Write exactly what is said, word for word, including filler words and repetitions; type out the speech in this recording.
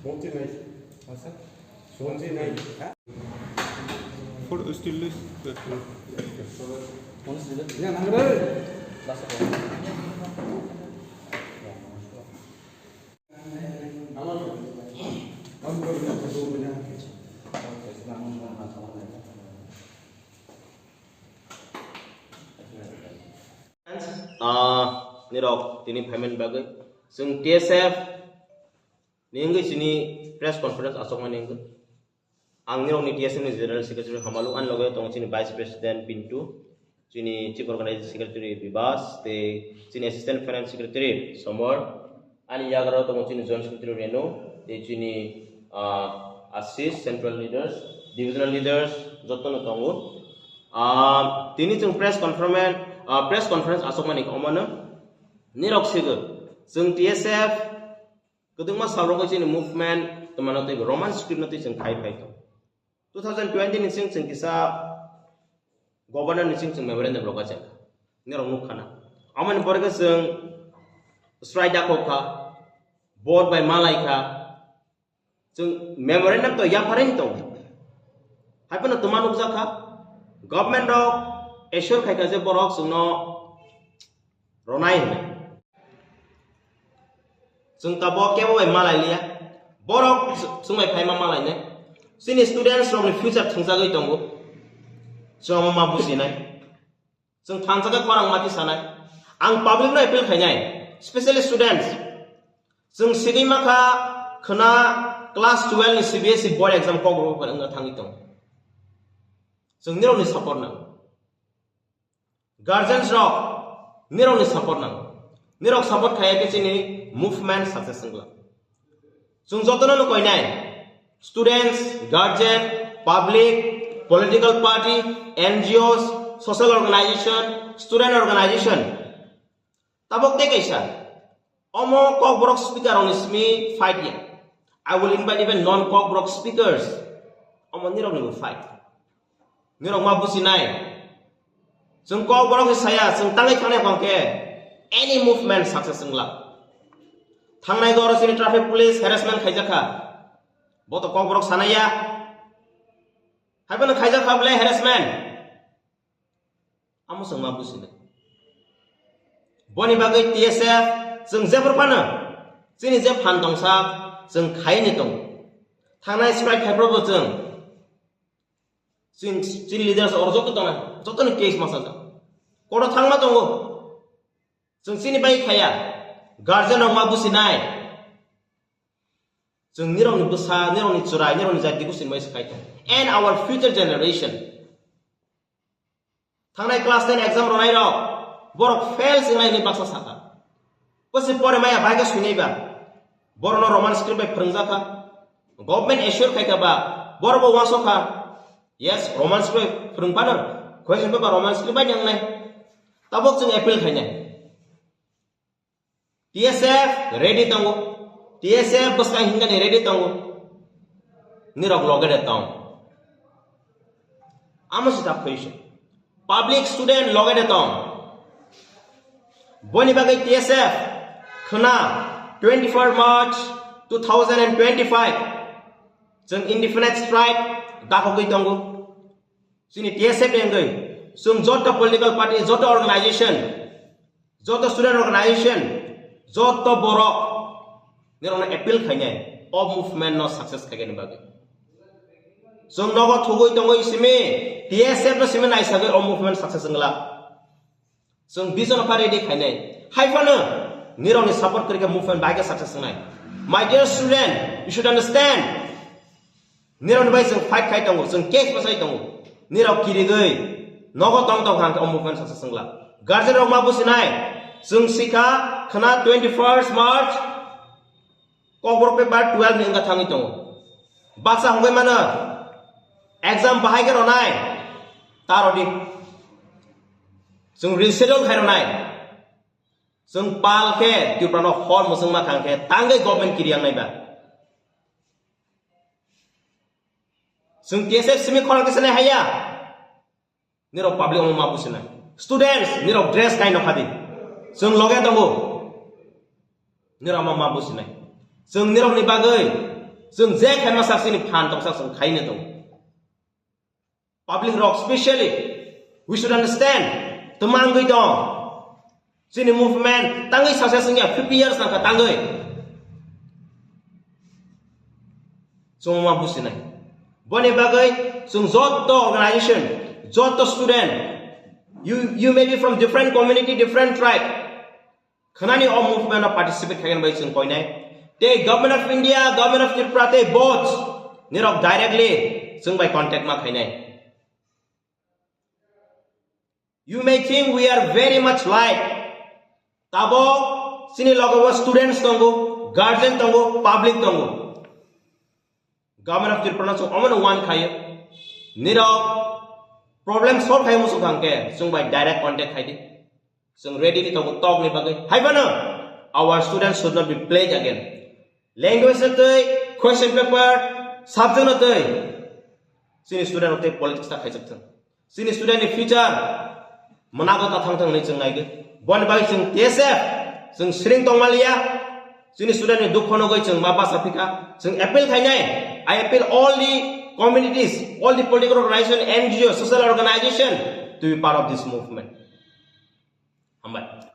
মন্ত্রী নাই। মন্ত্রী নাই। Photo still list. Ah, nirok tini phaimani bagwi chwng T S F ni wngwi chini press conference achukmani wngwi. Ang nirokni T S F ni General Secretary Hamalu, ani loge tongo chini Vice President Pintu, chini Chief Organizing Secretary Bibas, tei chini Assistant Finance Secretary Somor, ani yagra tongo chini Joint Secretary Renu, tei chini, ah, Assist, Central Leaders, Divisional Leaders, jotono tongo. Ah, tini chwng press conference, ah, press conference achukmani omono nirok sigo chwng T S F kwdwkma salrogo chini movement twmano tei Roman script no tei chwng khai phai tong. Two thousand twenty ni sing chwng kisa governor ni sing chwng memorandum rok achang. Nirok nuk khana. Amoni pore khe chwng strike dakhok kha, vote bai malai kha. Chwng memorandum to yapharwi tong. Hai phano twma nukjak kha. Government rok assure khai kha je borok chwngno ronai hinwi. Chwng tabuk kebo bai malai liya. Borok chwng bai phaima malai ne. Chini students rokni future thwngjagwi tongo. Chwng omo ma bujinai. Chwng thansa khe khorang mati sanai. Ang public no appeal khainai, specially students. Chwng sigwi makha khwna class twelve ni C B S E board exam kok rw wngna thangwi tong. Chwng nirokni support nang. Guardians rok nirokni support nang. Nirok support khaiya khe chini movement success wngla. Chwng jotono no koinai, students, guardian, public, political party, N G Os, social organization, student organization. Tabuk tei kaisa, omo Kokborok speaker rokni simi fight ya. I will invite even non Kokborok speakers. Omo nirokni bo fight. Nirok ma businai. Chwng Kokborok se saya, chwng tangwi thangnai bang khe any movement success wngla. Thangnai goro chini traffic police harassment khaijakha. Bo to Kokborok sanaya. Haibono khaijakha bole harassment. Amo chwng ma businai. Boni bagwi T S F chwng jephru phano chini je phan tongsa chwng khaini tongo. Thangnai strike khaiphuru bo chwng Chini, chini leaders oro joto tongnai, joto ni case masa jak. Koto thangma tongo. Chwng chini bai khaya. Guardian rok ma businai. Chwng nirok ni bwsa, nirok ni chwrai, nirok ni jati busin bai se khai thang. And our future generation. Thangnai class ten exam ronai rok. Borok fail singnai ni baksa saka. Bwswi pore maya bai khe swinai ba. Borok no Roman script bai phwrwngjak kha. Government assure khai kha ba. Borok bo uansuk kha. Yes, Roman script bai phwrwng phano. Question paper Roman script bai nang nai. Tabuk chwng appeal khainai. T S F ready tongo. T S F bwskang hinkani ready tongo. Nirok loge de tong. Amo se ta question. Public student loge de tong. Boni bagwi T S F khwna twenty-four March two thousand and twenty-five chwng indefinite strike dakhogwi tongo. Chini T S F ni wngwi chwng joto political party, joto organization, joto student organization, joto borok nirokno appeal khainai o movement no success khaigani bagwi. Chwng nogo thugwi tongwi simi T S F no simi naisagwi o movement success wngla. Chwng vision pha ready khainai. Hai phano nirokni support kwrwi khe movement bai khe success wngnai. My dear student, you should understand. Nirokni bai chwng fight khai tongo, chwng case bwsai tongo. Nirok kirigwi nogo tong tong hang khe o movement success wngla. Guardian rok ma businai, chwng sikha khwna twenty-first March Kokborok paper twelve ni wngkha thangwi tongo. Baksa hongwi mano, exam bahai khe ronai, ta rodi. Chwng reschedule khai ronai. Chwng pal khe Tripura no hor mwchwng ma khang khe tangwi government kiri yang nai ba. Chwng T S F simi khorang kisa nai haya. Nirok public omo ma businai. Students, nirok dress kai nokha di. Chwng loge tongo. Nirok ma ma businai. Chwng nirokni bagwi chwng je khaima sak chini phan toksa chwng khaina tongo. Public rok specially, we should understand. Twmangwi tong. Chini movement tangwi success wngya fifty years nangkha tangwi. Chwng ma businai. Boni bagwi chwng jotto organization, jotto student, you, you may be from different community, different tribe. Khwnani o movement o participate khaigani bai chwng koinai. Tei Government of India, Government of Tripura tei both nirok directly chwng bai contact ma khainai. You may think we are very much light. Tabok chini logo students tongo, guardian tongo, public tongo. Government of Tripura no chwng omono one khayo. Nirok problem solve khayo muchung thangkhe chwng bai direct contact khaidi. Chwng ready ni tongo talk ni bagwi. Hai phano our students should not be played again. Language no twi, question paper, subject no twi. Chini student no twi politics ta khaijak thang. Chini student ni future mwnago ta thang thang hinwi chwng naigwi. Boni bagwi chwng T S F chwng siring tongmaliya. Chini student ni dukho nugwi chwng ma basa phika. Chwng appeal khainai. I appeal all the communities, all the political organization, N G O, social organization to be part of this movement. Hambai.